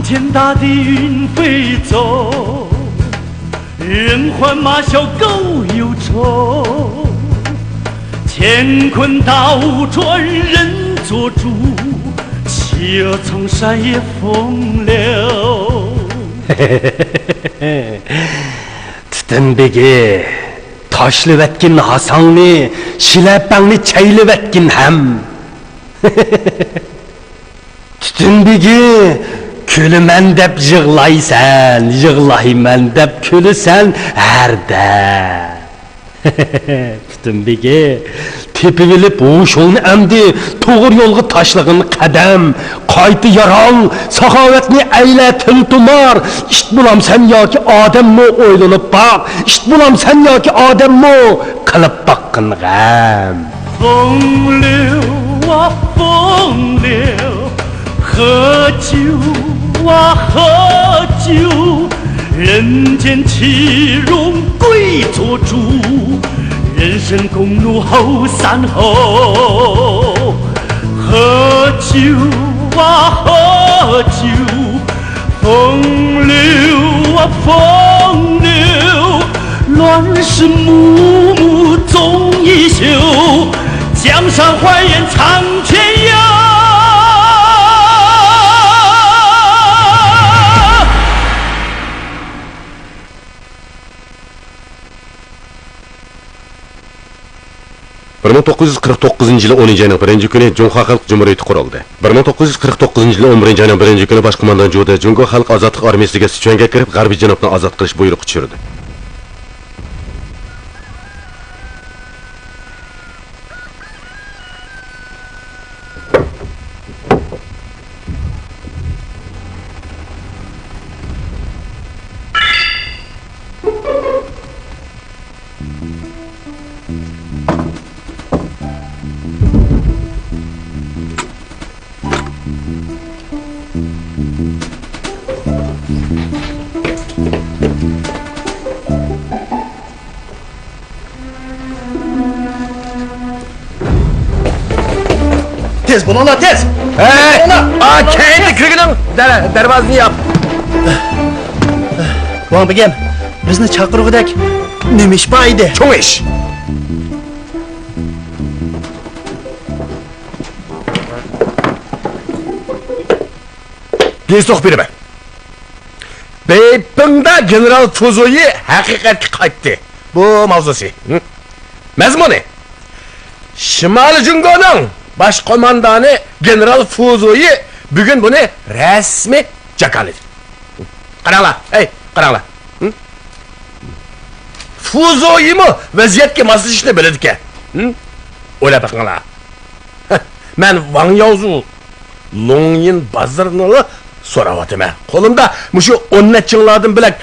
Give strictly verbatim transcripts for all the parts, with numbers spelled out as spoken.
天大地云飞走，人欢马笑狗又愁。乾坤倒转人做主，企鹅唱山野风流。 تۈتۈن بېگى، تاشلىۋەتكىن ھاساڭنى، شىلەپەڭنى چەيلىۋەتكىن ھەم. تۈتۈن بېگى، كۈلىمەن دەپ يىغلايسەن، يىغلايمەن دەپ كۈلىسەن ھەردە. تۈتۈن بېگى، تېپىۋېلىپ ھوشۇڭنى ئەمدى، توغرا يولغا تاشلىغىن قەدەم. قايتا يارال، ساخاۋەتنى ئەيلە تىلتۇمار. ئىت بولامسەن ياكى ئادەممۇ ئويلىنىپ باق، ئىت بولامسەن ياكى ئادەممۇ، قىلىپ باققىن غەم. 风流啊，风流， 喝酒啊，喝酒，人间岂容贵做主，人生共怒后善后。喝酒啊，喝酒，风流啊，风流， 乱世幕幕终已休，江山换人唱天游。 بىر مىڭ توققۇز يۈز قىرىق توققۇزىنچى يىلى ئونىنچى ئاينىڭ بىرىنچى كۈنى جۇڭخۇا خەلق جۇمھۇرىيىتى قۇرۇلدى. بىر مىڭ توققۇز يۈز قىرىق توققۇزىنچى يىلى ئون بىرىنچى ئاينىڭ بىرىنچى كۈنى باش قوماندان جۇدې جۇڭگو خەلق ئازادلىق ئارمىيىسىگە سىچۈەنگە كىرىپ، غەربىي جەنۇبنى ئازاد قىلىش بۇيرۇقى چۈشۈردى. تېز بولۇڭلار، تېز! ھەي! بولۇڭلار! ئا، كەينىدە كىرگىنىڭ! دەر-، دەرۋازىنى ياپ! ۋاڭ بېگىم، بىزنى چاقىرغۇدەك نېمە ئىش بار ئىدى؟ چوڭ ئىش! گېزىت ئوقۇپ بېرىمەن. بېيپىڭدا گېنېرال فۇزۇيى ھەقىقەتكە قايتتى. بۇ ماۋزۇسى. ھە؟ مەزمۇنى. شىمالىي جۇڭگونىڭ باش قوماندانى گېنېرال فۇزۇيى بۈگۈن بۇنى رەسمىي جاكارلىدى. قاراڭلار، ھەي، قاراڭلار. ھە؟ فۇزۇيىمۇ ۋەزىيەتكە ماسلىشىشنى بىلىدىكەن. ھە؟ ئويلاپ بېقىڭلار. مەن ۋاڭ ياۋزۇ، لوڭيىن بازىرىنىلا سوراۋاتىمەن. قولۇمدا مۇشۇ ئون نەچچىڭلاردىن بۆلەك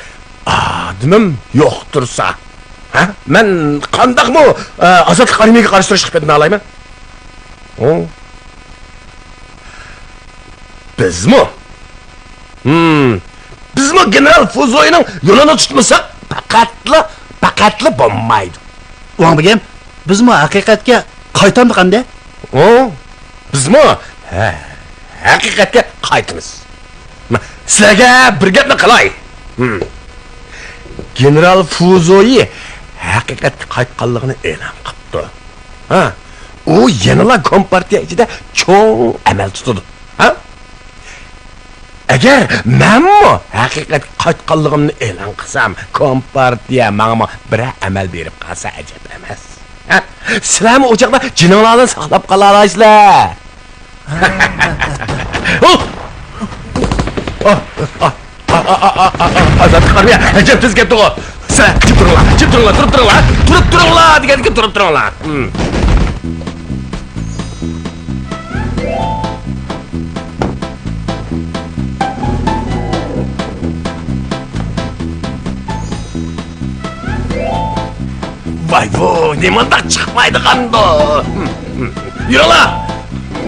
ئادىمىم يوق تۇرسا. ھە؟ مەن قانداقمۇ، ئە، ئازادلىق ئارمىيىگە قارشى تۇرۇشقا پېتىنالايمەن؟ ھە؟ بىزمۇ؟ ھىم، بىزمۇ گېنېرال فۇزۇينىڭ يولىنى تۇتمىساق، پەقەتلا، پەقەتلا بولمايدۇ. ۋاڭ بېگىم، بىزمۇ ھەقىقەتكە قايتامدۇق ئەمدى؟ ئۇ، بىزمۇ، ھە، ھەقىقەتكە قايتىمىز. سىلەرگە بىر گەپنى قىلاي. ھىم. گېنېرال فۇزۇيى ھەقىقەتكە قايتقانلىقىنى ئېلان قىپتۇ. ھە، ئۇ يەنىلا كومپارتىيە ئىچىدە چوڭ ئەمەل تۇتىدۇ. ھە؟ ئەگەر مەنمۇ ھەقىقەتكە قايتقانلىقىمنى ئېلان قىلسام، كومپارتىيە ماڭىمۇ بىرەر ئەمەل بېرىپ قالسا ئەجەب ئەمەس. ھە؟ سىلەرمۇ ئۇ چاغدا جېنىڭلاردىن ساقلاپ قالالايسىلەر. ئازادلىق ئارمىيە، ئەجەب تېز كەتتىغۇ. سىلەر جىم تۇرۇڭلار، جىم تۇرۇڭلار، تۇرۇپ تۇرۇڭلار، تۇرۇپ تۇرۇڭلار دېگەندىكىن تۇرۇپ تۇرۇڭلار. ھىم. ۋاي ۋۇ، نېمانداق چىقمايدىغاندۇ؟ ھىم، ھىم. يۈرۈڭلار!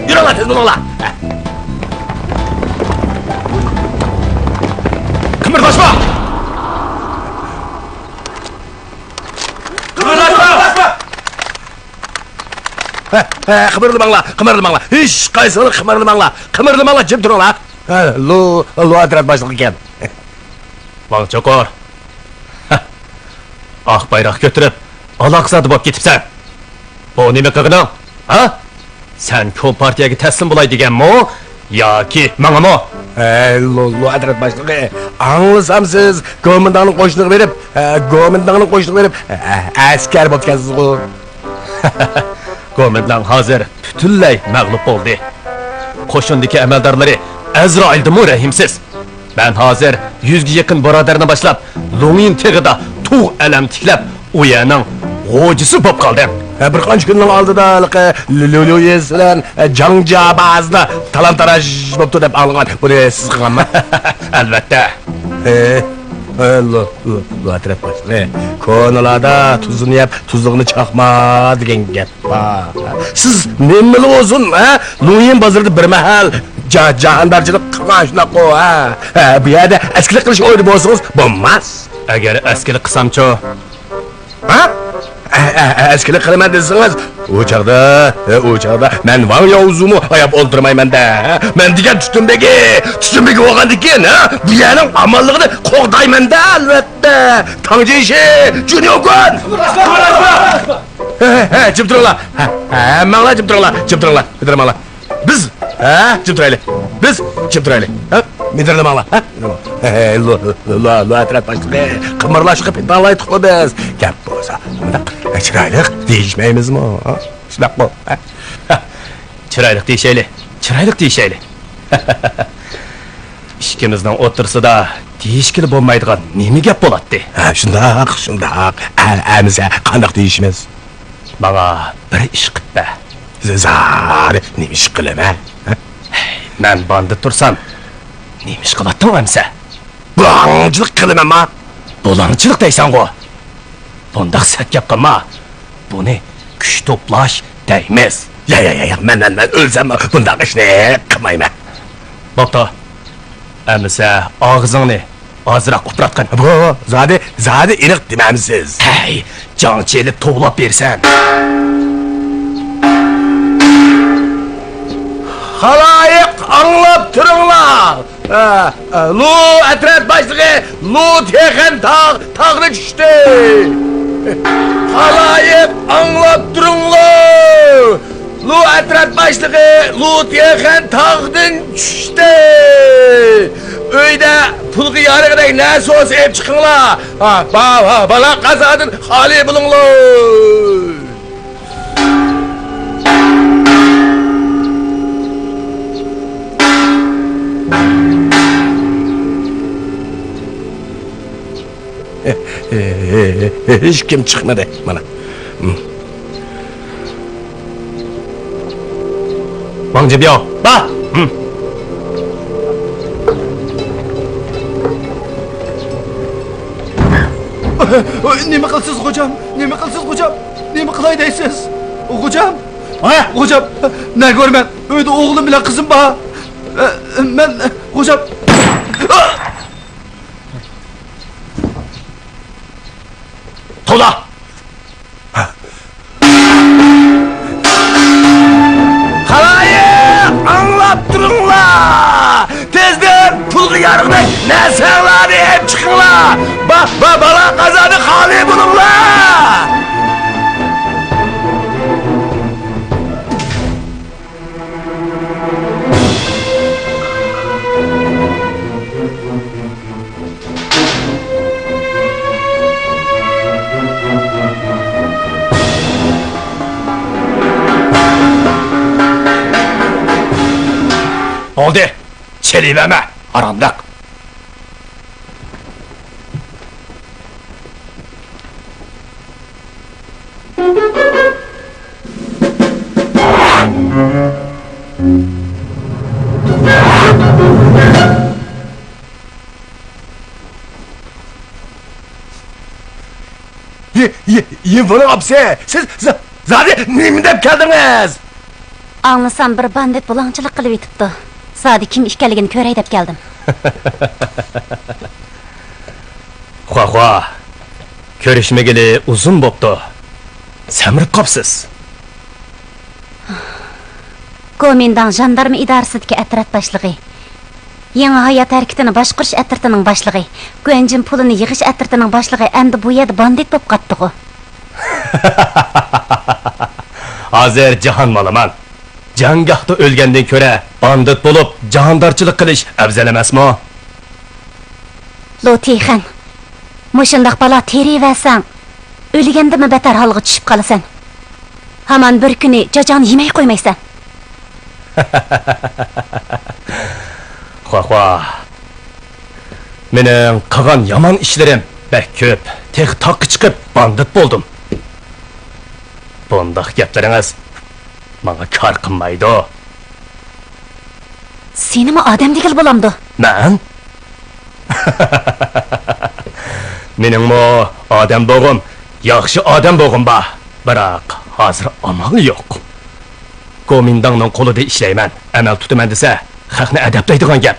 يۈرۈڭلار، تېز بولۇڭلار! قىمىرلاشما! قىمىرلاشما! ھە، ھە، قىمىرلىماڭلار، قىمىرلىماڭلار! ھېچقايسىڭلار قىمىرلىماڭلار! قىمىرلىماڭلار، جىم تۇرۇڭلار! ھە، لۇ، لۇ ئەترەت باشلىقى ئىكەن. ۋاڭ چوقۇر. ھە. ئاق بايراق كۆتۈرۈپ، ئالاقزادە بولۇپ كېتىپسەن. بۇ نېمە قىلغىنىڭ؟ ھە؟ سەن كومپارتىيەگە تەسلىم بولاي دېگەنمۇ؟ ياكى ماڭىمۇ؟ ھە، لۇ، لۇ ئەترەت باشلىقى، ئاڭلىسام سىز گومىنداڭنىڭ قوشۇنىغا بېرىپ، ھە، گومىنداڭنىڭ قوشۇنىغا بېرىپ، ھە، ئەسكەر بوپكەنسىزغۇ. گومىنداڭ ھازىر پۈتۈنلەي مەغلۇپ بولدى. قوشۇندىكى ئەمەلدارلىرى ئەزرائىلدىنمۇ رەھىمسىز. مەن ھازىر يۈزگە يېقىن بۇرادەرنى باشلاپ، لۇڭيىن تېغىدا تۇغ ئەلەم تىكلەپ، ئۇ يەرنىڭ غوجىسى بوپ قالدىم. ھە، بىر قانچە كۈننىڭ ئالدىدا ھېلىقى لۇ، لۇ، لۇ يېس بىلەن، ھە، جاڭجيا بازىدا تالان-تاراج بوپتۇ دەپ ئاڭلىغان. بۇنى سىز قىلغانمۇ؟ ئەلۋەتتە. ھە، ھە، لۇ، لۇ، لۇ ئەترەت باشلىقى. كونىلاردا تۇزنى يەپ، تۇزلۇقنى چاقما دېگەن گەپ. ۋاھ، سىز نېمىلا بولسۇن، ھە؟ لۇڭيىن بازىرىدا بىر مەھەل جا-، جاھاندارچىلىق قىلغان شۇنداققۇ، ھە؟ ھە، بۇ يەردە ئەسكىلىك قىلىش ئويىدا بولسىڭىز بولماس. ئەگەر ئەسكىلىك قىلسامچۇ؟ ھە؟ ئە-، ئە-، ئە-، ئەسكىلىك قىلىمەن دېسىڭىز، ئۇ چاغدا، ھە، ئۇ چاغدا مەن ۋاڭ ياۋزۇمۇ ئاياپ ئولتۇرمايمەن-دە. مەن دېگەن تۈتۈن بېگى، تۈتۈن بېگى بولغاندىن كېيىن، ھە، بۇ يەرنىڭ ئامانلىقىنى قوغدايمەن-دە، ئەلۋەتتە. تاڭ جىشى، جۈن يوكۇن! ھە، ھە، ھە، جىم تۇرۇڭلار. ھە، ھە، ھەممەڭلار جىم تۇرۇڭلار. جىم تۇرۇڭلار. مىدىرلىماڭلار. بىز، ھە، جىم تۇرايلى. بىز جىم تۇرايلى. ھە؟ مىدىرلىماڭلار. ھە؟ مىدىرلىماڭلار. ھە، ھە، لۇ، لۇ، لۇ، لۇ ئەترەت باشلىقى. قىمىرلاشقا پېتىنالايتتۇقمۇ بىز؟ گەپ بولسا، مۇنداق، چىرايلىق دېيىشمەيمىزمۇ؟ ھە؟ شۇنداقمۇ؟ ھە؟ چىرايلىق دېيىشەيلى. چىرايلىق دېيىشەيلى. ئىككىمىزنىڭ ئوتتۇرىسىدا دېيىشكىلى بولمايدىغان نېمە گەپ بولاتتى؟ ھە، شۇنداق، شۇنداق. ئە-، ئەمىسە قانداق دېيىشىمىز؟ ماڭا بىر ئىش قىپ بەر. ز-، زادى نېمە ئىش قىلىمەن؟ ھە؟ مەن باندا تۇرسام، نېمە ئىش قىلاتتىڭ ئەمىسە؟ بۇلاڭچىلىق قىلىمەنما؟ بۇلاڭچىلىق دەيسەنغۇ؟ بۇنداق سەت گەپ قىلما. بۇنى كۈچ توپلاش دەيمىز. يا، يا، يا، يا، مەن، مەن، مەن ئۆلسەممۇ بۇنداق ئىشنى قىلمايمەن. بوپتۇ. ئەمىسە ئاغزىڭنى ئازراق ئۇپراتقىن. بۇ، زادى، زادى ئېنىق دېمەمسىز. ھەي، جاڭچى ئېلىپ توۋلاپ بېرىسەن. خالايىق، ئاڭلاپ تۇرۇڭلار! ئە، ئە، لۇ ئەترەت باشلىقى لۇ تيېخەن تاغ، تاغدىن چۈشتى! خالايىق، ئاڭلاپ تۇرۇڭلار! لۇ ئەترەت باشلىقى لۇ تيېخەن تاغدىن چۈشتى! ئۆيدە پۇلغا يارىغىدەك نەرسە بولسا ئېلىپ چىقىڭلار! ھا، با-، ھا، بالا قازادىن خالىي بولۇڭلار! ھېچكىم چىقمىدى، مانا. ۋاڭ جىبياۋ، با! نېمە قىلسىز، خوجام؟ نېمە قىلسىز، خوجام؟ نېمە قىلاي دەيسىز؟ خوجام! ھە؟ خوجام، نەگە بارىمەن؟ ئۆيدە ئوغلۇم بىلەن قىزىم بار. مەن، خوجام. تولا! خالايىق، ئاڭلاپ تۇرۇڭلار! تېزدىن پۇلغا يارىغۇدەك نەرسەڭلارنى ئېلىپ چىقىڭلار! با-، با-، بالا قازادىن خالىي بولۇڭلار! بولدى، چېلىۋەرمە، ھارامداق! يى، يى، يى، بۇنىڭ ئاپىسى، سىز ز-، زادى نېمە دەپ كەلدىڭىز؟ ئاڭلىسام، بىر باندىت بۇلاڭچىلىق قىلىۋېتىپتۇ. زادى كىم ئىكەنلىكىنى كۆرەي دەپ كەلدىم. خوا، خوا. كۆرۈشمىگىلى ئۇزۇن بوپتۇ. سەمرىپ قاپسىز. گومىنداڭ ژاندارما ئىدارىسىدىكى ئەترەت باشلىقى. يېڭى ھايات ھەرىكىتىنى باشقۇرۇش ئەترىتىنىڭ باشلىقى، گۇەنجىن پۇلىنى يىغىش ئەترىتىنىڭ باشلىقى ئەمدى بۇ يەردە باندىت بولۇپ قاپتىغۇ. ھازىر جاھان مالىمان. جەڭگاھتا ئۆلگەندىن كۆرە باندىت بولۇپ جاندارچىلىق قىلىش ئەۋزەل ئەمەسمۇ؟ لو تىخەن، مۇشۇنداق بالا تېرىۋەرسەڭ، ئۆلگەندىنمۇ بەتەر ھالغا چۈشۈپ قالىسەن. ھامان بىر كۈنى جاجاڭنى يېمەي قويمايسەن. خوا خوا. مېنىڭ قىلغان يامان ئىشلىرىم بەك كۆپ. تېخى تاغقا چىقىپ باندىت بولدۇم. بۇنداق گەپلىرىڭىز ماڭا كار قىلمايدۇ. سېنىمۇ ئادەم دېگىلى بولامدۇ؟ مەن؟ مېنىڭمۇ ئادەم بولغۇم، ياخشى ئادەم بولغۇم بار. بىراق، ھازىر ئامال يوق. گومىنداڭنىڭ قولىدا ئىشلەيمەن، ئەمەل تۇتىمەن دېسە، خەقنى ئەدەپلەيدىغان گەپ.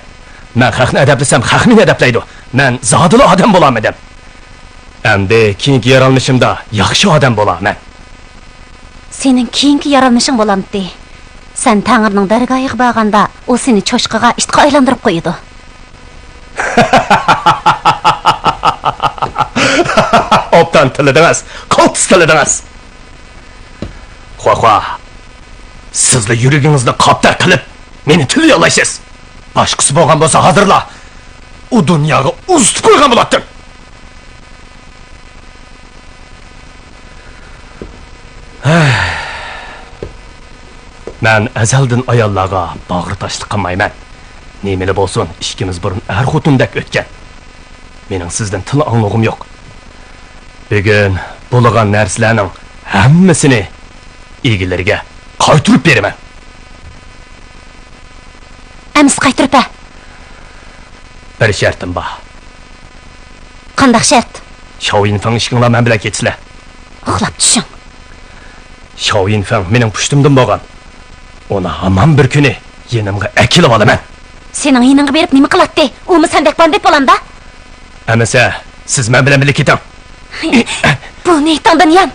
مەن خەقنى ئەدەپلىسەم، خەق مېنى ئەدەپلەيدۇ. مەن زادىلا ئادەم بولالمىدىم. ئەمدى كېيىنكى يارالمىشىمدا ياخشى ئادەم بولارمەن. سېنىڭ كېيىنكى يارالمىشىڭ بولامتى؟ سەن تەڭرىنىڭ دەرگاھىغا بارغاندا، ئۇ سېنى چوشقىغا، ئىتقا ئايلاندۇرۇپ قويىدۇ. ئوبدان تىللىدىڭىز، قالتىس تىللىدىڭىز. خوا خوا، سىزلا يۈرىكىڭىزنى قاپتار قىلىپ، مېنى تىللىيالايسىز. باشقىسى بولغان بولسا، ھازىرلا ئۇ دۇنياغا ئۇزىتىپ قويغان بولاتتىم. مەن ئەزەلدىن ئاياللارغا باغرى تاشلىق قىلمايمەن. نېمىلا بولسۇن، ئىككىمىز بۇرۇن ئەر-خوتۇندەك ئۆتكەن. مېنىڭ سىزدىن تىل ئاڭلىغۇم يوق. بۈگۈن بولغان نەرسىلەرنىڭ ھەممىسىنى ئىگىلىرىگە قايتۇرۇپ بېرىمەن. ئەمىسە قايتۇرۇپ بەر. بىر شەرتىم بار. قانداق شەرت؟ شاۋيىنفېڭ ئىككىڭلار مەن بىلەن كېتىسىلەر. ئۇخلاپ چۈشۈڭ. شاۋيىنفېڭ مېنىڭ پۇشتۇمدىن بولغان. ئۇنى ھامان بىر كۈنى يېنىمغا ئەكېلىۋالىمەن. سېنىڭ يېنىڭغا بېرىپ نېمە قىلاتتى؟ ئۇمۇ سەندەك باندىت بولامدا؟ ئەمىسە، سىز مەن بىلەن بىللە كېتىڭ. بۇ نىيىتىڭدىن يان.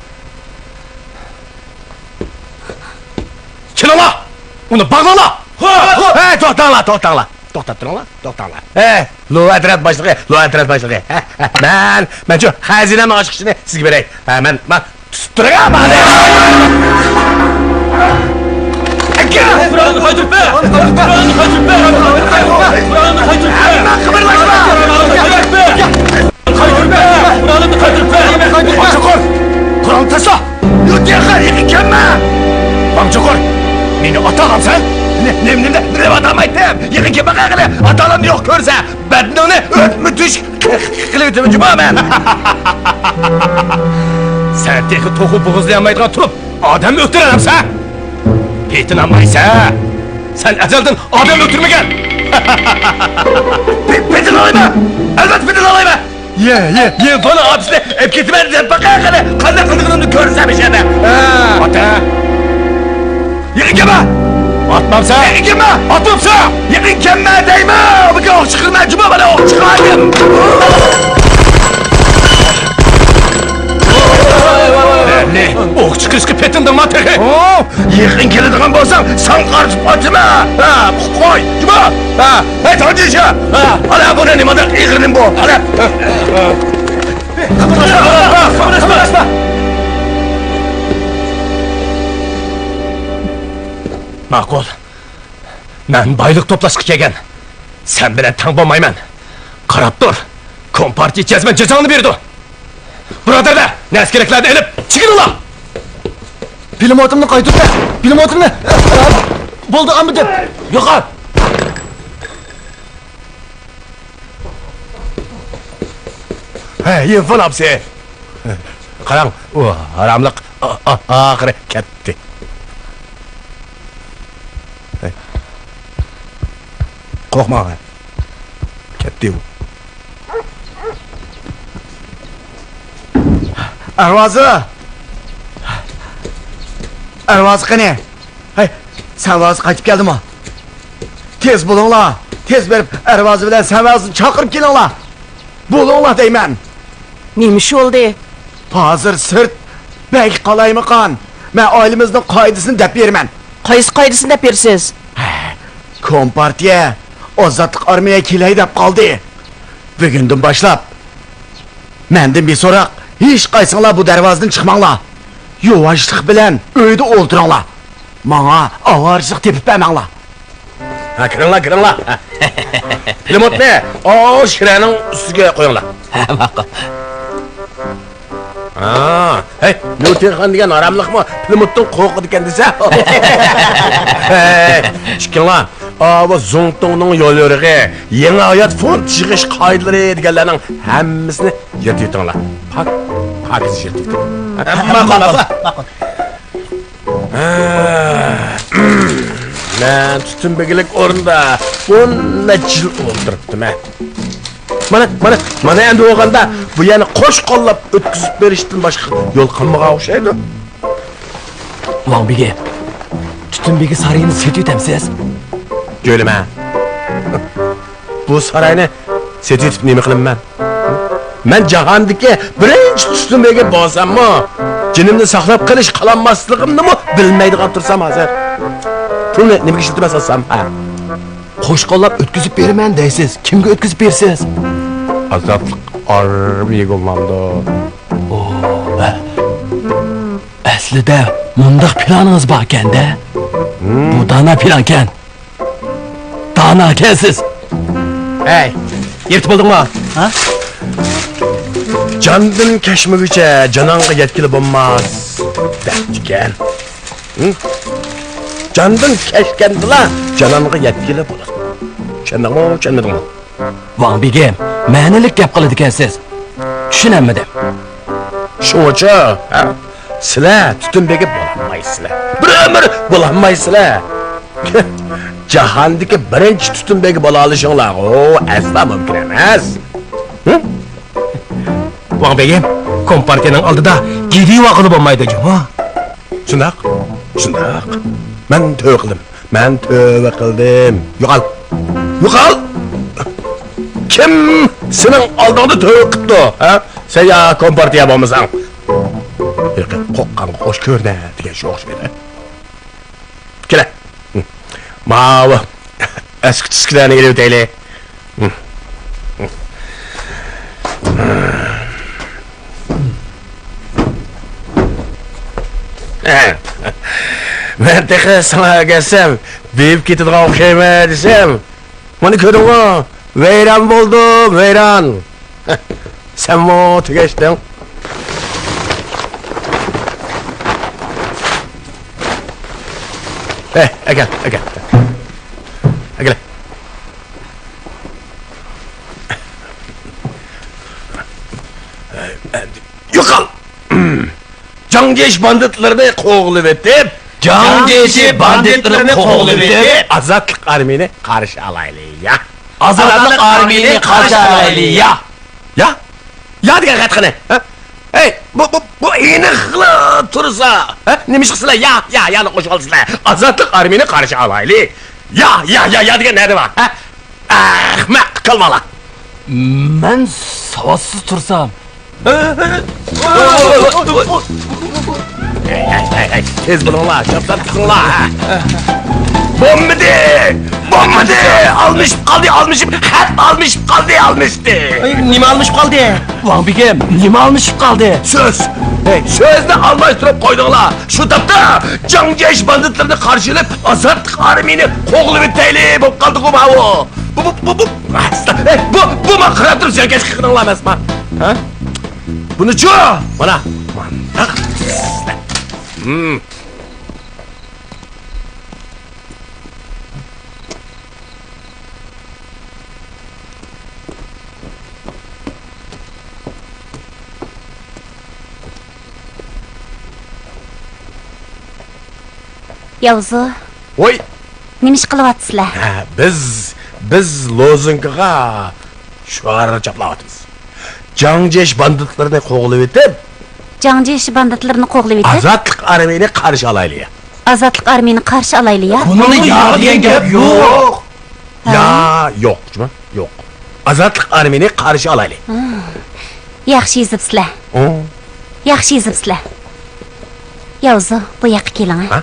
كېلىڭلار! ئۇنى باغلاڭلار! ھە، توختاڭلار، توختاڭلار! توختاپ تۇرۇڭلار، توختاڭلار. ھە، لو ئەترەت باشلىقى، لو ئەترەت باشلىقى. ھە، ھە، مەن، مەن شۇ خەزىنەمنىڭ ئاچقۇچىنى سىزگە بېرەي. ھە، مەن، مانا، تۇتۇپ تۇرۇڭ، مانا. ئەكەل! قورالنى قايتۇرۇپ بەر! قورالنى قايتۇرۇپ بەر! قورالنى قايتۇرۇپ بەر! ھەممە قىمىرلاشما! قورالنى قايتۇرۇپ بەر! قورالنى قايتۇرۇپ بەر! ماڭچۇقۇر! قورالنى تاشلا! يوق، يېقىن، يېقىن كەلمە! ماڭچۇقۇر! مېنى ئاتالامسەن؟ نېمە، نېمە، نېمە دەپ ئاتالمايتتىم؟ يېقىن كەلمە قايغىلى! ئاتالامنى يوق كۆرسە، بەدىنىڭنى ئۆتمە تۆشۈك قىلىۋېتىمەن جۇما مەن! سەن تېخى توخۇ بوغۇزلىيالمايدىغان تۇرۇپ، ئادەم ئۆلتۈرەلەمسەن؟ پېتىنالمايسەن! سەن ئەزەلدىن ئادەم ئۆلتۈرمىگەن! پېتىنالايمەن! ئەلۋەتتە پېتىنالايمەن! يە، يە، يە، بۇنى ئاپىسىنى ئەپ كېتىمەن دەپ باقاي قېنى، قانداق قىلىدىغىنىمنى كۆرسەم ئىشەنە. ئاتا! يېقىن كەلمە! ئاتمامسەن! يېقىن كەلمە! ئاتمامسەن! يېقىن كەلمە دەيمەن! بۇ ئوق چىقىرمە، جۇما بالا ئوق چىقىرىۋەتتىم! ئوق چىقىرىشقا پېتىندىڭما تېخى؟ يېقىن كېلىدىغان بولساڭ، ساڭا قارىتىپ ئاتىمەن! ھە، قوي، جۇما! ھە، ھەي، تاجىشا! ھە، ئالا بۇنى نېمانداق ئېغىرنى بۇ؟ ئالا! قىمىرلاشما! قىمىرلاشما! ماقۇل. مەن بايلىق توپلاشقا كەلگەن. سەن بىلەن تەڭ بولمايمەن. قاراپ تۇر. كومپارتىيە جەزمەن جازاڭنى بېرىدۇ. بۇرادەرلەر، نەرسە-كېرەكلەرنى ئېلىپ، چېكىنىڭلار! پىلىموتۇمنى قايتۇرۇپ بەر! پىلىموتۇمنى! بولدى، ئاممىدىم! يوقال! ھە، يىنفېن ئاپىسى! قاراڭ، ئۇ ھاراملىق ئا-، ئا-، ئاخىرى كەتتى. قورقماڭ. كەتتى ئۇ. ئەرۋازى! ئەرۋازى قېنى؟ ھەي، سەۋەز قايتىپ كەلدىمۇ؟ تېز بولۇڭلار! تېز بېرىپ، ئەرۋازى بىلەن سەۋەزنى چاقىرىپ كېلىڭلار! بولۇڭلار دەيمەن! نېمە ئىش بولدى؟ ھازىر سىرت بەك قالايمىقان. مەن ئائىلىمىزنىڭ قائىدىسىنى دەپ بېرىمەن. قايسى قائىدىسىنى دەپ بېرىسىز؟ كومپارتىيە ئازادلىق ئارمىيە كېلەي دەپ قالدى. بۈگۈندىن باشلاپ مەندىن بىر سوراق، ھېچقايسىڭلار بۇ دەرۋازىدىن چىقماڭلار. ياۋاشلىق بىلەن ئۆيدە ئولتۇرۇڭلار. ماڭا ئاۋارىچىلىق تېپىپ بەرمەڭلار. ھە، كىرىڭلار، كىرىڭلار. پىلىموتنى ئاشۇ شىرەنىڭ ئۈستىگە قويۇڭلار. ھە، ماقۇل. ھا، ھەي، نۇرتىنخان دېگەن ھاراملىقمۇ پىلىموتتىن قورقىدىكەن دېسە. ھەي، ئىككىڭلار، ئاۋۇ زۇڭتۇڭنىڭ يول يورۇقى، يېڭى ھايات فوند يىغىش قائىدىلىرى دېگەنلەرنىڭ ھەممىسىنى يىرتىۋېتىڭلار. پاك، پاكىز يىرتىۋېتىڭلار. ماقۇل، ماقۇل. ھە، مەن تۈتۈن بېگىلىك ئورنىدا ئون نەچچە يىل ئولتۇرۇپتىمەن. مانا، مانا، مانا ئەمدى بولغاندا بۇ يەرنى قوش قوللاپ ئۆتكۈزۈپ بېرىشتىن باشقا يول قالمىغان ئوخشايدۇ. ۋاڭ بېگى، تۈتۈن بېگى سارىيىنى سېتىۋېتەمسىز؟ جۆيلىمە. بۇ ساراينى سېتىۋېتىپ نېمە قىلىمەن؟ مەن جاھاندىكى بىرىنچى تۈتۈن بېگى بولساممۇ، جېنىمنى ساقلاپ قېلىش قالالماسلىقىمنىمۇ بىلمەيدىغان تۇرسام ھازىر. پۇلنى نېمىگە ئىشلىتىمەن ساتسام، ھە؟ قوش قوللاپ ئۆتكۈزۈپ بېرىمەن دەيسىز. كىمگە ئۆتكۈزۈپ بېرىسىز؟ ئازادلىق ئارمىيىگە بولمامدۇ؟ ئەسلىدە مۇنداق پىلانىڭىز باركەن-دە. بۇ دانا پىلانكەن. داناكەنسىز. ھەي، يىرتىپ بولدۇڭمۇ؟ ھە؟ جاندىن كەچمىگۈچە جانانغا يەتكىلى بولماس دەپتىكەن. ھە؟ جاندىن كەچكەندىلا جانانغا يەتكىلى بولىدۇ. چۈشەندىڭمۇ، چۈشەنمىدىڭمۇ؟ ۋاڭ بېگىم، مەنىلىك گەپ قىلىدىكەنسىز. چۈشىنەلمىدىم. شۇڭىچۇ، ھە؟ سىلەر تۈتۈن بېگى بولالمايسىلەر. بىر ئۆمۈر بولالمايسىلەر. جاھاندىكى بىرىنچى تۈتۈن بېگى بولالىشىڭلارغۇ ئەسلا مۇمكىن ئەمەس. ھە؟ ۋاڭ بېگىم، كومپارتىيەنىڭ ئالدىدا گىدىۋالغىلى بولمايدۇ جۇمۇ. شۇنداق، شۇنداق. مەن تۆۋە قىلدىم. مەن تۆۋە قىلدىم. يوقال! يوقال! كىم سېنىڭ ئالدىڭدا تۆۋە قىپتۇ، ھە؟ سەن يا كومپارتىيە بولمىساڭ. ھېلىقى قورققانغا قوش كۆرۈنە دېگەن شۇ ئوخشايدۇ. كېلە. ماۋۇ ئەسكى تۈسكىلەرنى ئېلىۋېتەيلى. مەن تېخى ساڭا ئەگەشسەم، بېيىپ كېتىدىغان ئوخشايمەن دېسەم، مانا كۆردۈڭغۇ، ۋەيران بولدۇم، ۋەيران. سەنمۇ تۈگەشتىڭ. ھەي، ئەكەل، ئەكەل. ئەكەل. يوقال! جاڭجيېشى باندىتلىرىنى قوغلىۋېتىپ، جاڭجيېشى باندىتلىرىنى قوغلىۋېتىپ، ئازادلىق ئارمىيىنى قارشى ئالايلى، يا! ئازادلىق ئارمىيىنى قارشى ئالايلى، يا! يا؟ يا دېگەن قېنى، ھە؟ ھەي، بۇ، بۇ، بۇ ئېنىقلا تۇرسا، ھە؟ نېمىشقا سىلەر يا، يا، يانى قوشۇۋالىسىلەر؟ ئازادلىق ئارمىيىنى قارشى ئالايلى. يا، يا، يا، يا دېگەن نەدە بار، ھە؟ ئەخمەق كالۋالار! مەن ساۋاتسىز تۇرسام. ھەي، ھەي، ھەي، ھەي، تېز بولۇڭلار، شاپسان تۇتۇڭلار. بولمىدى! بولمىدى! ئالمىشىپ قالدى، ئالمىشىپ، خەت ئالمىشىپ قالدى، ئالمىشتى. ئەي، نېمە ئالمىشىپ قالدى؟ ۋاڭ بېگىم، نېمە ئالمىشىپ قالدى؟ سۆز! ھەي، سۆزنى ئالماشتۇرۇپ قويدۇڭلار. شۇ تاپتا جاڭجيېشى باندىتلىرىنى قارشى ئېلىپ، ئازادلىق ئارمىيىنى قوغلىۋېتەيلى بولۇپ قالدىغۇ ماۋۇ. بۇ، بۇ، بۇ، بۇ، ھەي، بۇ، بۇ، ماڭا قاراپ تۇرۇپ زېرىكىشكە قىلىڭلار ئەمەسما؟ ھە؟ بۇنىچۇ؟ مانا، مانداق. ھىم. ياۋزۇ. ۋوي! نېمە ئىش قىلىۋاتىسىلەر؟ ھە، بىز، بىز لوزۇنكىغا شوئار چاپلاۋاتىمىز. جاڭجيېشى باندىتلىرىنى قوغلىۋېتىپ، جاڭجيېشى باندىتلىرىنى قوغلىۋېتىپ، ئازادلىق ئارمىيىنى قارشى ئالايلى. ئازادلىق ئارمىيىنى قارشى ئالايلى يا. بۇنىڭدا يا دېگەن گەپ يوق. ھە؟ يا، يوق، جۇما، يوق. ئازادلىق ئارمىيىنى قارشى ئالايلى. ھا. ياخشى يېزىپسىلەر. ھە؟ ياخشى يېزىپسىلەر. ياۋزۇ، بۇ ياققا كېلىڭ، ھە؟ ھە؟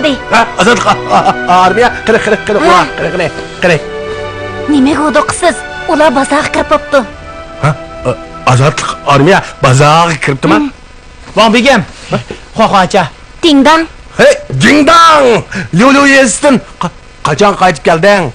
قالدى. ھە، ئازادلىق ئارمىيە، قېنى، قېنى، قېنى، ھە. ئۇلار، قېنى، قېنى، قېنى. نېمىگە ھودۇقىسىز؟ ئۇلار بازارغا كىرىپ بوپتۇ. ھە؟ ئا، ئازادلىق ئارمىيە بازارغا كىرىپتىما؟ ۋاڭ بېگىم! خۇاخۇاچا! دىڭداڭ! ھەي، دىڭداڭ! ليۇليۇ يېزىسىدىن قا-، قاچان قايتىپ كەلدىڭ؟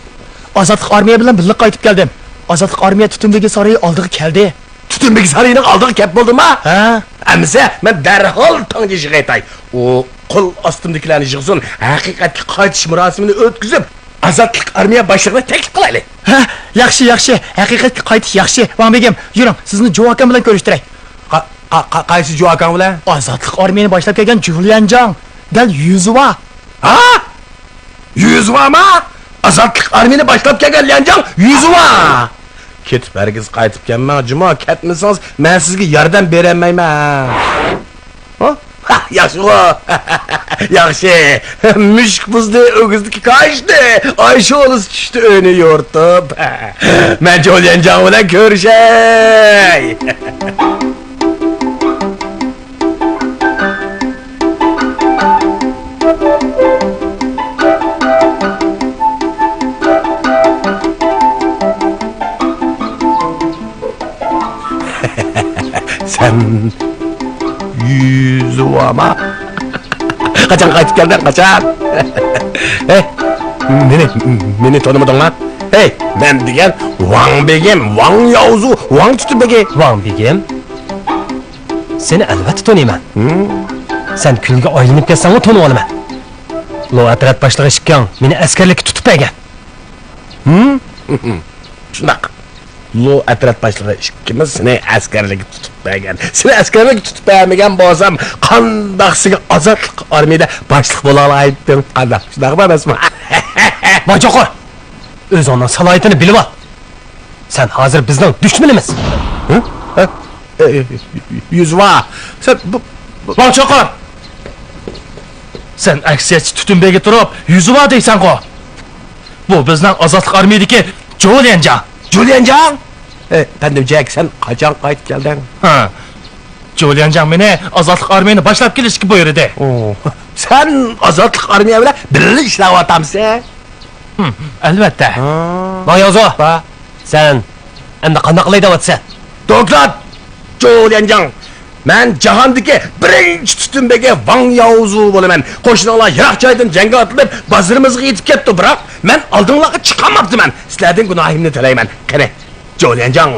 ئازادلىق ئارمىيە بىلەن بىللە قايتىپ كەلدىم. ئازادلىق ئارمىيە تۈتۈن بېگى سارىيى ئالدىغا كەلدى. تۈتۈن بېگى سارىيىنىڭ ئالدىغا كەپ بولدىما؟ ھە. ئەمىسە، مەن دەرھال تاڭجى ئىشىغا ئېيتاي. ئۇ قول ئاستىمدىكىلەرنى يىغسۇن، ھەقىقەتكە قايتىش مۇراسىمىنى ئۆتكۈزۈپ، ئازادلىق ئارمىيە باشلىقىنى تەكلىپ قىلايلى. ھە، ياخشى، ياخشى. ھەقىقەتكە قايتىش ياخشى. ۋاڭ بېگىم، يۈرۈڭ، سىزنى جۇۋاكام بىلەن كۆرۈشتۈرەي. قا-، قا-، قا-، قايسى جۇۋاكاڭ بىلەن؟ ئازادلىق ئارمىيىنى باشلاپ كەلگەن جۇليەنجاڭ. دەل يۈزى بار. ھا؟ يۈزى بارما؟ ئازادلىق ئارمىيىنى باشلاپ كەلگەن ليەنجاڭ يۈزى بار. كېتىپ ھەرگىز قايتىپ كەلمەڭ، جۇما. كەتمىسىڭىز، مەن سىزگە ياردەم بېرەلمەيمەن. ھا؟ ھا، ياخشىغۇ. ياخشى. مۈشۈك بۇزدى، ئۆگزىدىكى كاشتى. ئايشولىسى چۈشتى ئۆينى يورتۇپ. مەن جۇليەنجاڭ بىلەن كۆرۈشەي. سەن يۈزۈۋاما؟ قاچان قايتىپ كەلدىڭ، قاچان؟ ھەي، مېنى، مېنى تونۇمىدىڭما؟ ھەي، مەن دېگەن ۋاڭ بېگىم، ۋاڭ ياۋزۇ، ۋاڭ تۈتۈن بېگى. ۋاڭ بېگىم؟ سېنى ئەلۋەتتە تونۇيمەن. ھىم؟ سەن كۈلگە ئايلىنىپ كەتسەڭمۇ تونۇۋالىمەن. لو ئەترەت باشلىقى ئىككىڭ مېنى ئەسكەرلىككە تۇتۇپ بەرگەن. ھىم؟ شۇنداق. لو ئەترەت باشلىقى ئىككىمىز سېنى ئەسكەرلىككە تۇتۇپ بەرگەن. سېنى ئەسكەرلىككە تۇتۇپ بەرمىگەن بولسام، قانداق سېنى ئازادلىق ئارمىيىدا باشلىق بولالايتتىم؟ قانداق؟ شۇنداقمۇ ئەمەسمۇ؟ ۋاڭ چوقۇر! ئۆزۈڭنىڭ سالاھىيىتىنى بىلىۋال! سەن ھازىر بىزنىڭ دۈشمىنىمىز! ھە؟ ھە؟ ئە، ئە، يۈزۋا! سەن بۇ، بۇ ۋاڭ چوقۇر! سەن ئەكسىيەتچى تۈتۈن بېگى تۇرۇپ، يۈزۋا دەيسەنغۇ! بۇ بىزنىڭ ئازادلىق ئارمىيىدىكى جۇليەنجاڭ. جۇليەنجاڭ؟ ئەي، پەندىم جەك، سەن قاچان قايتىپ كەلدىڭ؟ ھە. جۇليەنجاڭ مېنى ئازادلىق ئارمىيىنى باشلاپ كېلىشكە بۇيرۇدى. ئو، سەن ئازادلىق ئارمىيە بىلەن بىللە ئىشلەۋاتامسەن؟ ھىم، ئەلۋەتتە. ھا. ۋاڭ ياۋزۇ! ۋا. سەن ئەمدى قانداق قىلاي دەۋاتىسەن؟ دوكلات! جۇليەنجاڭ! مەن جاھاندىكى بىرىنچى تۈتۈن بېگى ۋاڭ ياۋزۇ بولىمەن. قوشنىڭلار يىراق جايدىن جەڭگە ئاتلىنىپ، بازىرىمىزغا يېتىپ كەپتۇ، بىراق مەن ئالدىڭلارغا چىقالماپتىمەن. سىلەردىن گۇناھىمنى تىلەيمەن. قېنى، جۇليەنجاڭ،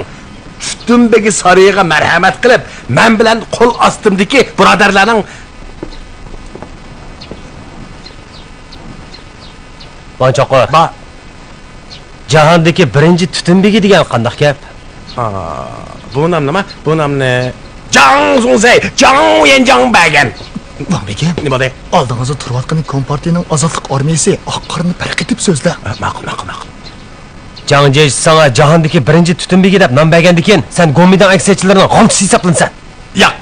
تۈتۈن بېگى سارىيىغا مەرھەمەت قىلىپ، مەن بىلەن قول ئاستىمدىكى بۇرادەرلەرنىڭ ۋاڭ چوقۇر. با. جاھاندىكى بىرىنچى تۈتۈن بېگى دېگەن قانداق گەپ؟ ئا، بۇ نامنىما؟ بۇ نامنى جاڭ زۇڭزەي، جاڭ يەنجاڭ بەرگەن. ۋاڭ بېگىم. نېمە بولدى؟ ئالدىڭىزدا تۇرۇۋاتقىنى كومپارتىيىنىڭ ئازادلىق ئارمىيىسى، ئاق قارىنى پەرق ئېتىپ سۆزلە. ئا، ماقۇل، ماقۇل، ماقۇل. جاڭ جيېشى ساڭا جاھاندىكى بىرىنچى تۈتۈن بېگى دەپ نام بەرگەندىكىن، سەن گومىنداڭ ئەكسىيەتچىلىرىنىڭ غالچىسى ھېسابلىنىسەن. ياق.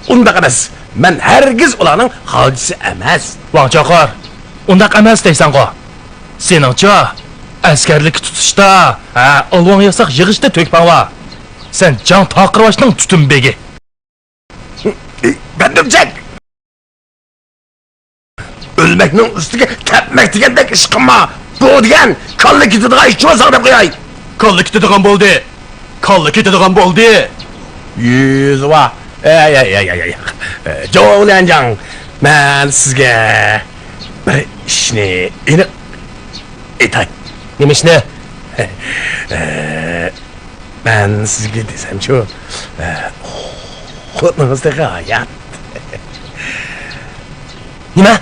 ئۇنداق ئەمەس. مەن ھەرگىز ئۇلارنىڭ غالچىسى ئەمەس. ۋاڭ چاقار، ئۇنداق ئەمەس دەيسەنغۇ. سېنىڭچە، ئەسكەرلىككە تۇتۇشتا، ھە، ئالۋاڭ ياساق يىغىشتا تۆھپەڭ بار. سەن جاڭ تاقىرۋاشنىڭ تۈتۈن بېگى. بەندىمچەك! ئۆلمەكنىڭ ئۈستىگە تەپمەك دېگەندەك ئىش قىلما. بۇ دېگەن كاللا كېتىدىغان ئىش چۇۋالساڭ دەپ قوياي. كاللا كېتىدىغان بولدى. كاللا كېتىدىغان بولدى. يۈزۋا. ئەي، ئەي، ئەي، ئەي، ئەي. جوۋليەنجاڭ، مەن سىزگە بىر ئىشنى ئېنىق ئېيتاي. نېمە ئىشنى؟ مەن سىزگە دېسەمچۇ، خوتۇنىڭىز تېخى ھايات. نېمە؟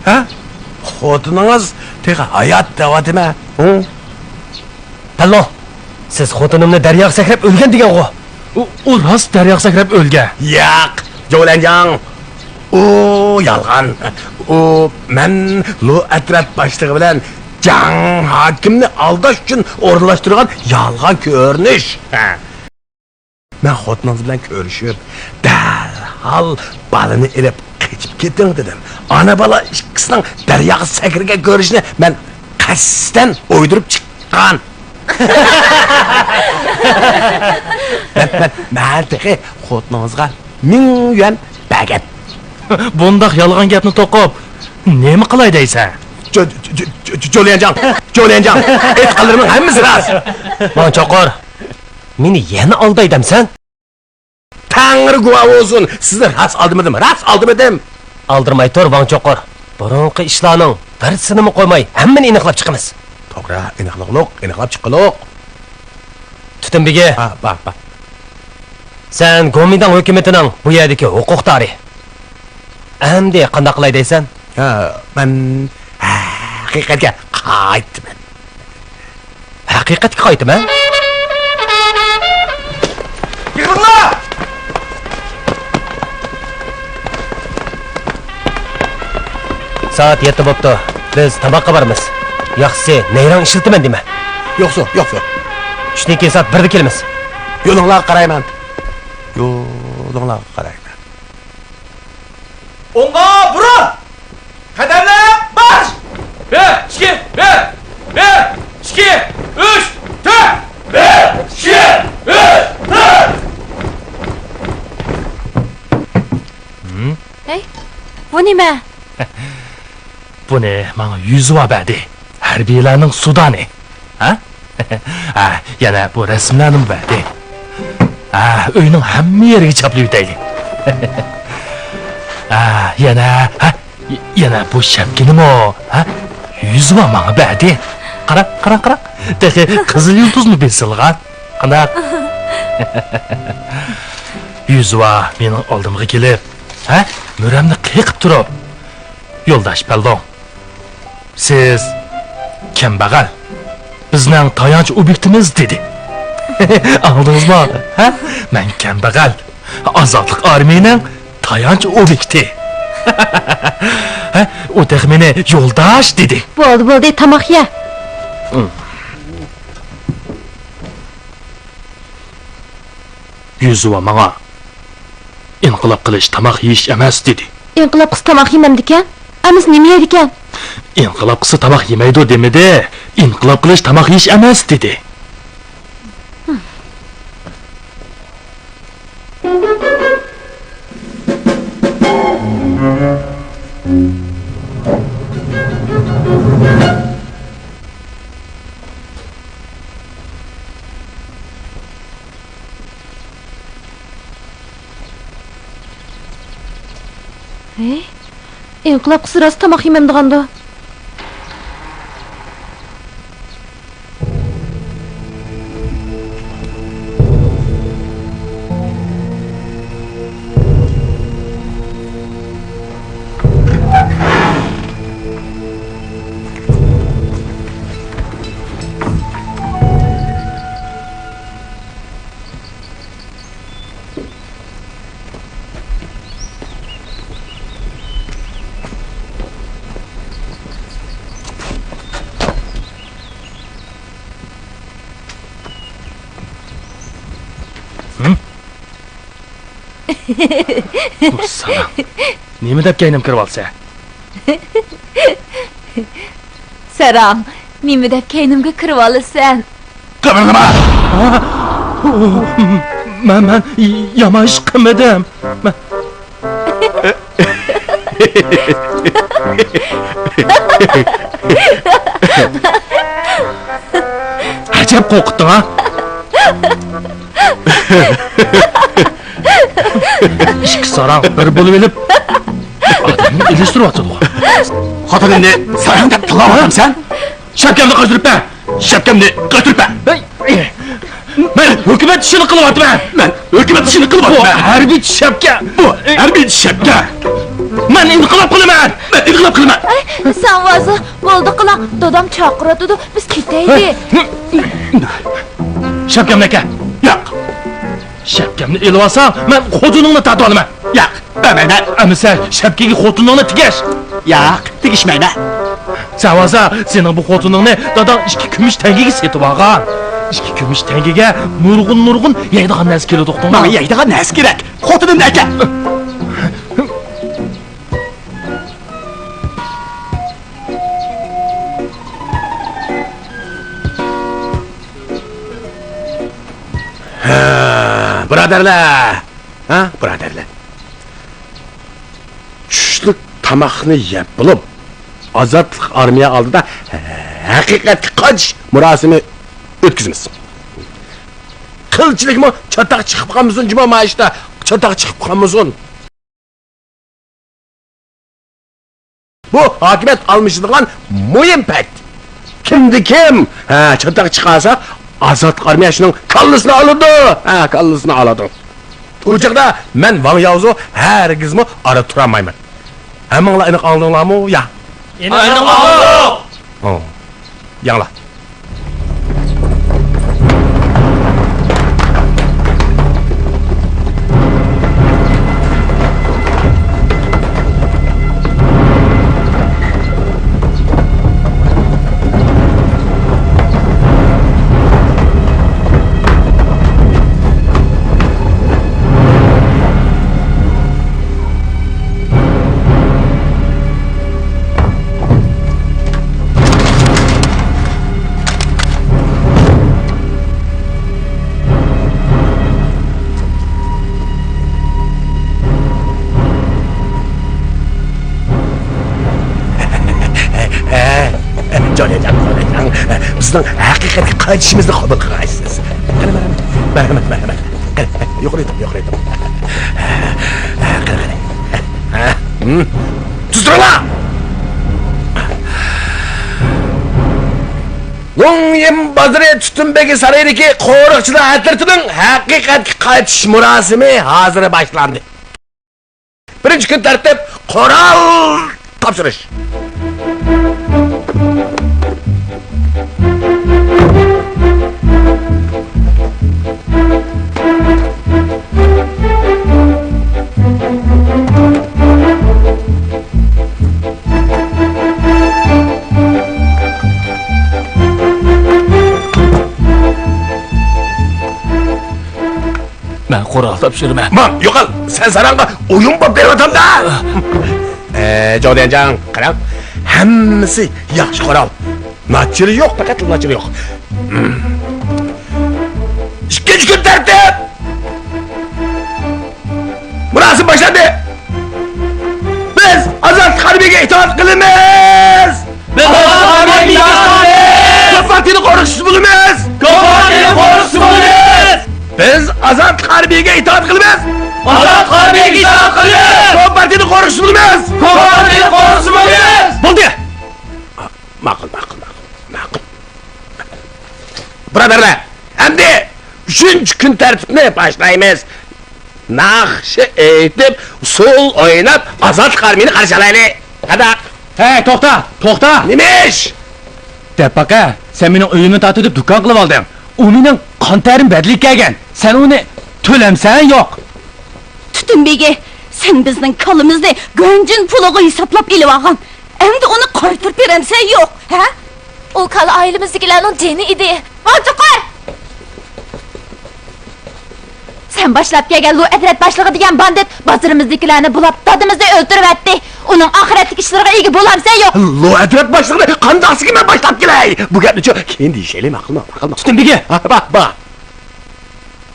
ھە؟ خوتۇنىڭىز تېخى ھايات دەۋاتىمەن. ھۇ؟ پەللو، سىز خوتۇنۇمنى دەرياغا سەكرەپ ئۆلگەن دېگەنغۇ؟ ئۇ، ئۇ راست دەرياغا سەكرەپ ئۆلگەن. ياق، جوۋلەنجاڭ. ئۇ يالغان. ئۇ مەن لۇ ئەترەت باشلىقى بىلەن جاڭ ھاكىمنى ئالداش ئۈچۈن ئورۇنلاشتۇرغان يالغان كۆرۈنۈش. ھە. مەن خوتۇنىڭىز بىلەن كۆرۈشۈپ، دەرھال بالىنى ئېلىپ قېچىپ كېتىڭ دېدىم. ئانا بالا ئىككىسىنىڭ دەرياغا سەكرىگەن كۆرۈنۈشىنى مەن قەستەن ئويدۇرۇپ چىققان. مەن، مەن، مەن تېخى خوتۇنىڭىزغا مىڭ يۈەن بەرگەن. بۇنداق يالغان گەپنى توقۇپ، نېمە قىلاي دەيسەن؟ جو-، جو-، جو-، جو-، جوليەنجاڭ، جوليەنجاڭ، ئېيتقانلىرىمنىڭ ھەممىسى راست. ماڭا چوقۇر. مېنى يەنە ئالداي دەمسەن؟ تەڭرى گۇۋاھ بولسۇن، سىزنى راست ئالدىمىدىم، راست ئالدىمىدىم. ئالدىرىماي تۇر، ۋاڭ چوقۇر. بۇرۇنقى ئىشلارنىڭ بىرسىنىمۇ قويماي، ھەممىنى ئېنىقلاپ چىقىمىز. توغرا، ئېنىقلىغۇلۇق، ئېنىقلاپ چىققۇلۇق. تۈتۈن بېگى. ھا، بار، بار. سەن گومىنداڭ ھۆكۈمىتىنىڭ بۇ يەردىكى ھوقۇقدارى. ئەمدى قانداق قىلاي دەيسەن؟ ھا، مەن ھەقىقەتكە قايتىمەن. ھەقىقەتكە قايتىمەن. يىغىلىڭلار! سائەت يەتتە بوپتۇ. بىز تاماققا بارىمىز. ياخشىسى، نەيرەڭ ئىشلىتىمەن دېمە. يوقسۇ، يوقسۇ. چۈشتىن كېيىن سائەت بىردە كېلىمىز. يولۇڭلارغا قارايمەن. يولۇڭلارغا قارايمەن. ئوڭغا بۇرۇل! قەدەملەر مارش! بىر، ئىككى، بىر، بىر، ئىككى، ئۈچ، تۆت! بىر، ئىككى، ئۈچ، تۆت! ھەي، بۇ نېمە؟ بۇنى ماڭا يۈزۋا بەردى. ھەربىيلەرنىڭ سۇدانى. ھە؟ ھە، يەنە بۇ رەسىملەرنىمۇ بەردى. ھە، ئۆينىڭ ھەممە يېرىگە چاپلىۋېتەيلى. ھە، يەنە، ھە، يەنە بۇ شەپكىنىمۇ، ھە، يۈزۋا ماڭا بەردى. قاراڭ، قاراڭ، قاراڭ. تېخى قىزىل يۇلتۇزمۇ بېسىلغان. قانداق؟ يۈزۋا مېنىڭ ئالدىمغا كېلىپ، ھە، مۈرەمنى قېقىپ تۇرۇپ، يولداش پەلدوڭ، سىز كەمبەغەل، بىزنىڭ تايانچ ئوبيېكتىمىز، دېدى. ئاڭلىدىڭىزمۇ؟ ھە؟ مەن كەمبەغەل، ئازادلىق ئارمىيىنىڭ تايانچ ئوبيېكتى. ھە؟ ئۇ تېخى مېنى يولداش دېدى. بولدى، بولدى، تاماق يە. يۈزۋا ماڭا ئىنقىلاب قىلىش تاماق يېيىش ئەمەس، دېدى. ئىنقىلابقىسى تاماق يېمەمدىكەن؟ ئەمىسە نېمە يەيدىكەن؟ ئىنقىلابقىسى تاماق يېمەيدۇ دېمىدى. ئىنقىلاب قىلىش تاماق يېيىش ئەمەس، دېدى. ھەي، ئىنقىلابقىسى راست تاماق يېمەمدىغاندۇ؟ ھىم؟ ساراڭ، نېمە دەپ كەينىمگە كىرىۋالىسەن؟ ساراڭ، نېمە دەپ كەينىمگە كىرىۋالىسەن؟ قىمىردىما! مەن، مەن يامان ئىش قىلمىدىم. مەن ئەجەب قورقۇتتۇڭ ھا! ئىككى ساراڭ بىر بولۇۋېلىپ، ئادەمنى ئېلىشتۇرۇۋاتىدۇ. خوتۇنۇمنى ساراڭ دەپ تىللاۋاتامسەن؟ شەپكەمنى قاچۇرۇپ بەر! شەپكەمنى قاچۇرۇپ بەر! مەن ھۆكۈمەت ئىشىنى قىلىۋاتىمەن! مەن ھۆكۈمەت ئىشىنى قىلىۋاتىمەن! بۇ ھەربىي شەپكە! بۇ ھەربىي شەپكە! مەن ئىنقىلاب قىلىمەن! مەن ئىنقىلاب قىلىمەن! ئەي، ساڭۋازى، بولدى قىلىڭ، دادام چاقىرىۋاتىدۇ، بىز كېتەيلى. شەپكەمنى ئەكەل! ياق! شەپكەمنى ئېلىۋالساڭ، مەن خوتۇنۇڭنى تارتىۋالىمەن! ياق! بەرمەيمەن. ئەمىسە شەپكىگە خوتۇنۇڭنى تېگىش. ياق، تېگىشمەيمەن. سەۋەنسە، سېنىڭ بۇ خوتۇنۇڭنى داداڭ ئىككى كۈمۈش تەڭگىگە سېتىۋالغان. ئىككى كۈمۈش تەڭگىگە نۇرغۇن-نۇرغۇن يەيدىغان نەرسە كېلىدۇ، ئۇقتۇڭمۇ؟ ماڭا يەيدىغان نەرسە كېرەك. خوتۇنۇمنى ئەكەل. ھە، بۇرادەرلەر! ھە، بۇرادەرلەر! چۈشلۈك تاماقنى يەپ بولۇپ، ئازادلىق ئارمىيە ئالدىدا ھەقىقەتكە قايتىش مۇراسىمى ئۆتكۈزىمىز. قىلچىلىكمۇ چاتاق چىقىپ قالمىسۇن جۇما، ما ئىشتا چاتاق چىقىپ قالمىسۇن. بۇ ھاكىمىيەت ئالمىشىدىغان مۇھىم پەيت. كىمدە كىم، ھە، چاتاق چىقارسا، ئازاد ئارمىيە شۇنىڭ كاللىسىنى ئالىدۇ. ھە، كاللىسىنى ئالىدۇ. ئۇ چاغدا مەن ۋاڭ ياۋزۇ ھەرگىزمۇ ئارا تۇرالمايمەن. ھەممىڭلار ئېنىق ئاڭلىدىڭلارمۇ يا؟ ئېنىق ئاڭلىدۇق. ھە. ياڭلا. جانىجان، جانىجان، بىزنىڭ ھەقىقەتكە قايتىشىمىزنى قوبۇل قىلغايسىز. قېنى، مەرھەمەت، مەرھەمەت، مەرھەمەت. قېنى، يۇقىرى ئېيتىڭ، يۇقىرى ئېيتىڭ. قېنى، قېنى. ھە، ھىم. تۇتۇڭلار! لۇڭيىن بازىرى تۈتۈن بېگى سارىيىدىكى قورۇقچىلار ئەترىتىنىڭ ھەقىقەتكە قايتىش مۇراسىمى ھازىر باشلاندى. بىرىنچى كۈن تەرتىپ، قورال تاپشۇرۇش. مەن قورال تاپشۇرىمەن. ماڭ، يوقال! سەن ساراڭغا ئويۇن بولۇپ بېرىۋاتامدا! ئە، جاۋديەنجاڭ، قاراڭ، ھەممىسى ياخشى قورال. ناچىرى يوق، پەقەت ناچىرى يوق. ئىككىنچى كۈن تەرتىپ! مۇراسىم باشلاندى! بىز ئازادلىق ھاربىيىگە ئىتائەت قىلىمىز! بىز ئازادلىق ھاربىيىگە ئىتائەت قىلىمىز! كومپارتىيىنى قورۇشقا بولىمىز! كومپارتىيىنى قورۇشقا بولىمىز! بىز ئازادلىق ھاربىيىگە ئىتائەت قىلىمىز! ئازادلىق ھاربىيىگە ئىتائەت قىلىمىز! كومپارتىيىنى قورۇشقا بولىمىز! كومپارتىيىنى قورۇشقا بولىمىز! بولدى! ماقۇل، ماقۇل، ماقۇل، ماقۇل. بۇرادەرلەر، ئەمدى ئۈچىنچى كۈن تەرتىپنى باشلايمىز. ناخشا ئېيتىپ، ئۇسسۇل ئويناپ، ئازادلىق ئارمىيىنى قارشى ئالايلى. قانداق؟ ھەي، توختا، توختا! نېمە ئىش؟ دەپ باقە، سەن مېنىڭ ئۆيۈمنى تارتىۋېتىپ دۇكان قىلىۋالدىڭ. ئۇ مېنىڭ قان تەرىم بەدىلىگە كەلگەن. سەن ئۇنى تۆلەمسەن يوق. تۈتۈن بېگى، سەن بىزنىڭ كالىمىزنى گۇەنجىن پۇلىغا ھېسابلاپ ئېلىۋالغان. ئەمدى ئۇنى قايتۇرۇپ بېرەمسەن يوق، ھە؟ ئۇ كالا ئائىلىمىزدىكىلەرنىڭ جېنى ئىدى. ۋاڭ چوقۇر! سەن باشلاپ كەلگەن لۇ ئەترەت باشلىقى دېگەن باندىت بازىرىمىزدىكىلەرنى بۇلاپ، دادىمىزنى ئۆلتۈرۈۋەتتى. ئۇنىڭ ئاخىرەتلىك ئىشلىرىغا ئىگە بولامسەن يوق؟ لۇ ئەترەت باشلىقىنى قانداقسىكىن مەن باشلاپ كېلەي؟ بۇ گەپنىچۇ كېيىن دېيىشەيلى، ماقۇلمۇ؟ ماقۇلمۇ؟ تۈتۈن بېگى! ھا، با، با.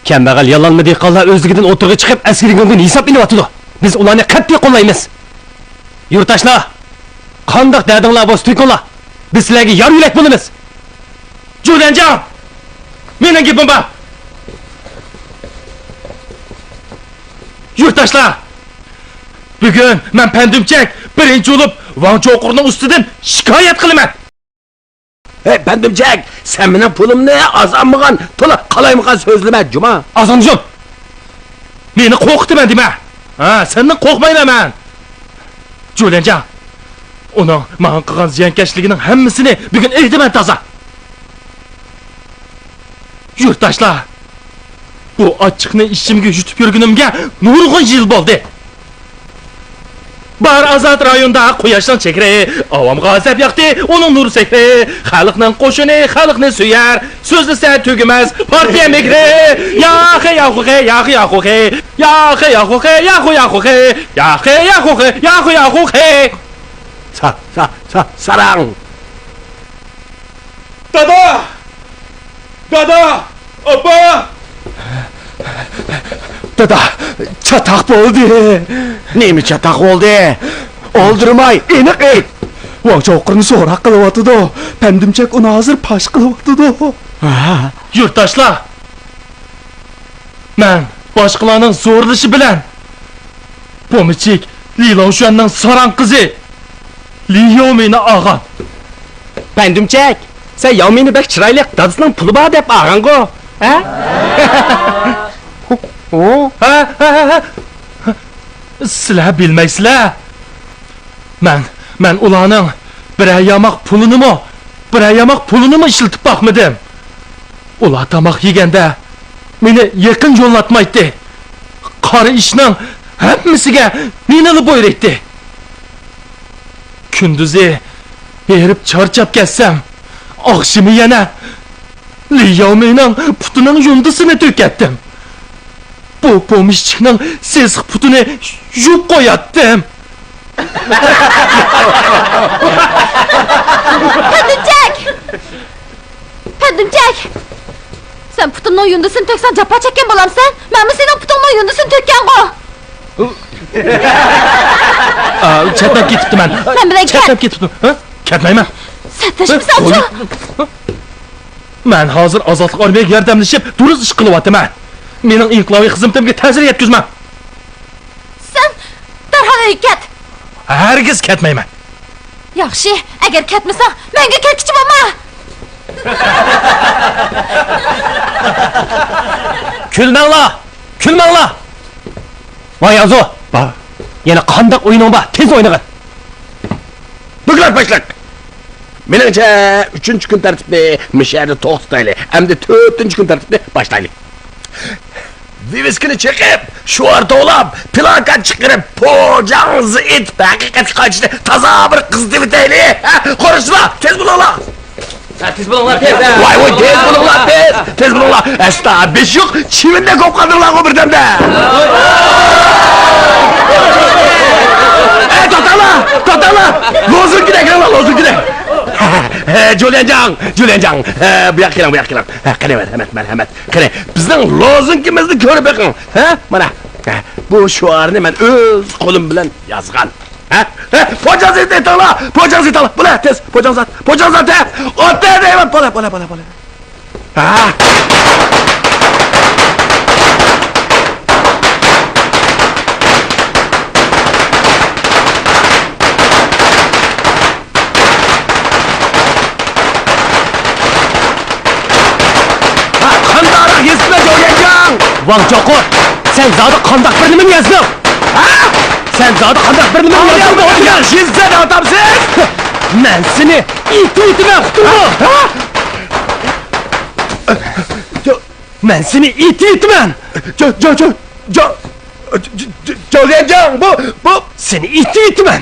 كەمبەغەل ياللانما دېھقانلار ئۆزلۈكىدىن ئوتتۇرىغا چىقىپ، ئەسكىرىي گۇڭدىن ھېساب ئېلىۋاتىدۇ. بىز ئۇلارنى قەتئىي قوللايمىز. يۇرتداشلار، قانداق دەردىڭلار بولسا تۆكۈڭلار. بىز سىلەرگە يار يۆلەك بولىمىز. جۇليەنجاڭ، مېنىڭ گېپىم بار. يۇرتداشلار، بۈگۈن مەن پەندۈمچەك بىرىنچى بولۇپ ۋاڭ چوقۇرنىڭ ئۈستىدىن شىكايەت قىلىمەن. ھەي، پەندىمچەك، سەن مېنىڭ پۇلۇمنى ئاز ئالمىغان، تولا قالايمىقان سۆزلىمە، جۇما. ئازانجۇم! مېنى قورقۇتىمەن دېمە! ھە، سەندىن قورقمايمەن مەن! جۇليەنجاڭ، ئۇنىڭ ماڭا قىلغان زىيانكەشلىكىنىڭ ھەممىسىنى بۈگۈن ئېيتىمەن تازا! يۇرتداشلار، بۇ ئاچچىقنى ئىچىمگە يۇتۇپ يۈرگىنىمگە نۇرغۇن يىل بولدى. بار ئازاد رايوندا قۇياشنىڭ چېھرى، ئاۋامغا زەپ ياقتى ئۇنىڭ نۇر سېھرى. خەلقنىڭ قوشۇنى خەلقنى سۆيەر، سۆزلىسە تۈگىمەس پارتىيە مېھرى. ياخى ياخۇخى، ياخى ياخۇخى، ياخى ياخۇخى، ياخۇ ياخۇخى، ياخى ياخۇخى، ياخۇ ياخۇخى. سا، سا، سا، ساراڭ. دادا! دادا! ئاپا! دادا، چاتاق بولدى! نېمە چاتاق بولدى؟ ئالدىرىماي، ئېنىق ئېيت! ۋاڭ چوقۇرنى سوراق قىلىۋاتىدۇ. پەندىمچەك ئۇنى ھازىر پاش قىلىۋاتىدۇ. ھە. يۇرتداشلار! مەن باشقىلارنىڭ زورلىشى بىلەن پومېشچىك لى لاۋشۈەننىڭ ساراڭ قىزى لى ياۋمىنى ئالغان. پەندىمچەك، سەن ياۋمىنى بەك چىرايلىق، دادىسىنىڭ پۇلى بار دەپ ئالغانغۇ، ھە؟ ھە، ھە، ھە، ھە. سىلەر بىلمەيسىلەر. مەن، مەن ئۇلارنىڭ بىرەر ياماق پۇلىنىمۇ، بىرەر ياماق پۇلىنىمۇ ئىشلىتىپ باقمىدىم. ئۇلار تاماق يېگەندە مېنى يېقىن يوللاتمايتتى. قارا ئىشنىڭ ھەممىسىگە مېنىلا بۇيرۇيتتى. كۈندۈزى ھېرىپ چارچاپ كەتسەم، ئاخشىمى يەنە لى ياۋمىنىڭ پۇتىنىڭ يۇندىسىنى تۆكەتتىم. بۇ پومېشچىكنىڭ سېسىق پۇتىنى يۇيۇپ قوياتتىم. پەندىمچەك! پەندىمچەك! سەن پۇتۇمنىڭ يۇندىسىنى تۆكسەڭ جاپا چەككەن بولامسەن؟ مەنمۇ سېنىڭ پۇتۇڭنىڭ يۇندىسىنى تۆككەنغۇ! ئا، چەتنەپ كېتىپتىمەن. مەن بىلەن كەت! چەتنەپ كېتىپتىمەن. ھە؟ كەتمەيمەن. سەتلەشمىسەڭچۇ؟ ھە؟ مەن ھازىر ئازادلىق ئارمىيەگە ياردەملىشىپ، دۇرۇس ئىش قىلىۋاتىمەن. مېنىڭ ئىنقىلابىي خىزمىتىمگە تەسىر يەتكۈزمە. سەن دەرھال ئۆيگە كەت. ھەرگىز كەتمەيمەن. ياخشى، ئەگەر كەتمىسەڭ، مەڭگۈ كەتكۈچى بولما. كۈلمەڭلار! كۈلمەڭلار! ۋاي يازۇ! با. يەنە قانداق ئويۇنۇڭ بار؟ تېز ئوينىغىن! دوكلات باشلىق! مېنىڭچە، ئۈچىنچى كۈن تەرتىپنى مۇشۇ يەردە توختىتايلى. ئەمدى تۆتىنچى كۈن تەرتىپنى باشلايلى. ۋىۋىسكىنى چېقىپ، شوئار توۋلاپ، پىلاكات چىقىرىپ، پوجاڭزا ئېتىپ، ھەقىقەتكە قايتىشنى تازا بىر قىزىتىۋېتەيلى. ھە، قورۇشلا، تېز بولۇڭلار! ھە، تېز بولۇڭلار، تېز! ۋاي، ۋاي، تېز بولۇڭلار، تېز! تېز بولۇڭلار! ئەستا بېشى يوق چىۋىندەك بولۇپ قالدىڭلارغۇ بىردەمدە! ئەي، توختاڭلار! توختاڭلار! لوزۇنكىنى ئەكىرىڭلار، لوزۇنكىنى! ھە، جۇليەنجاڭ! جۇليەنجاڭ! ھە، بۇ ياققا كېلىڭ، بۇ ياققا كېلىڭ! ھە، قېنى، مەرھەمەت، مەرھەمەت! قېنى، بىزنىڭ لوزۇنكىمىزنى كۆرۈپ بېقىڭ! ھە، مانا! ھە، بۇ شوئارنى مەن ئۆز قولۇم بىلەن يازغان. ھە؟ ھە؟ پوجاڭزا ئېتىڭلار! پوجاڭزا ئېتىڭلار! بولە، تېز! پوجاڭزا ئات! پوجاڭزا ئات! ئاتە دەيمەن! بولە، بولە، بولە، بولە! ھە؟ ھە، قانداقراق يېزىپسىلەر، جوگيەنجاڭ؟ ۋاڭ چوقۇر، سەن زادى قانداق بىر نېمىنى يازدىڭ؟ ھە؟ سەن زادى قانداق بىر نېمىنى يازدىڭ؟ يېزىپسىلەر، ئاتامسىز! مەن سېنى ئېتىۋېتىمەن، ئۇقتۇڭمۇ؟ ھە؟ مەن سېنى ئېتىۋېتىمەن! جو، جو، جو، جو، جو، جو، جوگيەنجاڭ، بۇ، بۇ. سېنى ئېتىۋېتىمەن!